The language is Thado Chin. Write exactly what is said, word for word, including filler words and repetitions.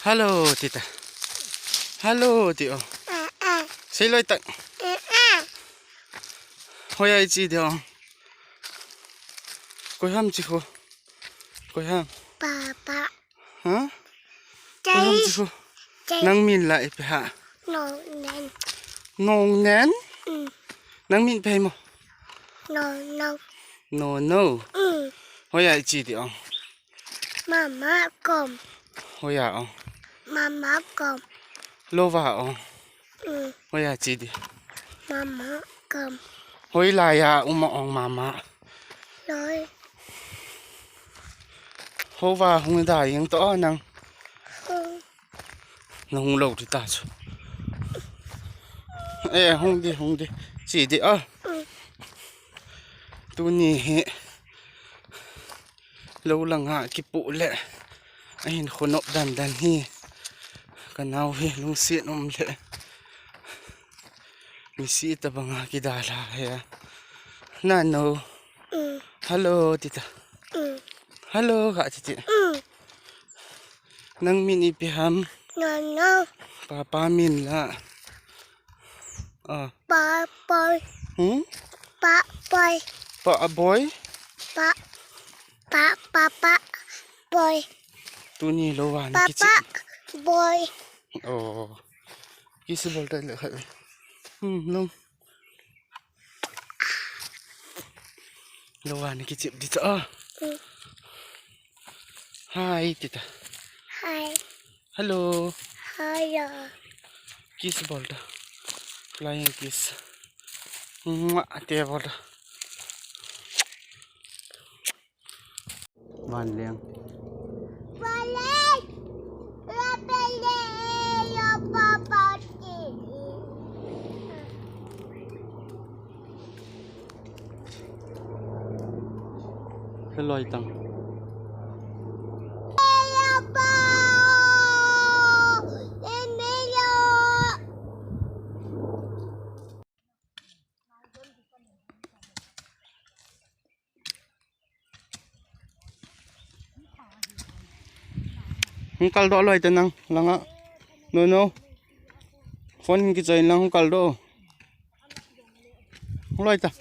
Hello, tita. Hello, ti o. Sei loi tak. Hoiya iche di o. Koi ham chi kho. Koi ham. Papa. Ha? Koi ham chi kho. Nang min la ipi ham. Nongnen. Nongnen? Mm. Nang min ipi ham? Nono. Nono. Mm. Hoiya iche di o. Mama kom. Hoiya o. Mama kom. Louva o. Mm. Hoiya che di. Mama kom. Hoilaiya um a ong mama. Loi. Houva hung da jeng to nang. Mm. Nahung lou di ta chu. Eh, hung di, hung di. Che di a. Mm. Tuni hi. Lou langa kipu le. Ahin khonop dandan hi. Kanao hi lungset um le. Misi tabanga kidalha hi. Nano. Mm. Hello, tita. Mm. Hello, ka titi. Mm. Nang min ipi ham? Nono. Papa min la. Ah. Pa boy. Hmm? Pa boy. Pa boy? Pa, pa, pa, pa boy. Tuni louva na kiche. Papa boy. Oh. Kiss bol ta le khat. Hmm, lom. Louva na kiche di ta. Hmm. Hi, tita. Hi. Hello. Hiya. Kiss bol ta. Flying kiss. Mwah, te bol ta. Vanleng. Vanleng. Rapele, yo papa. Heloi tang. Hung kal doh loi ta nang langa. No, no. Phone kichoi lang hung kal doh. Hung loi ta.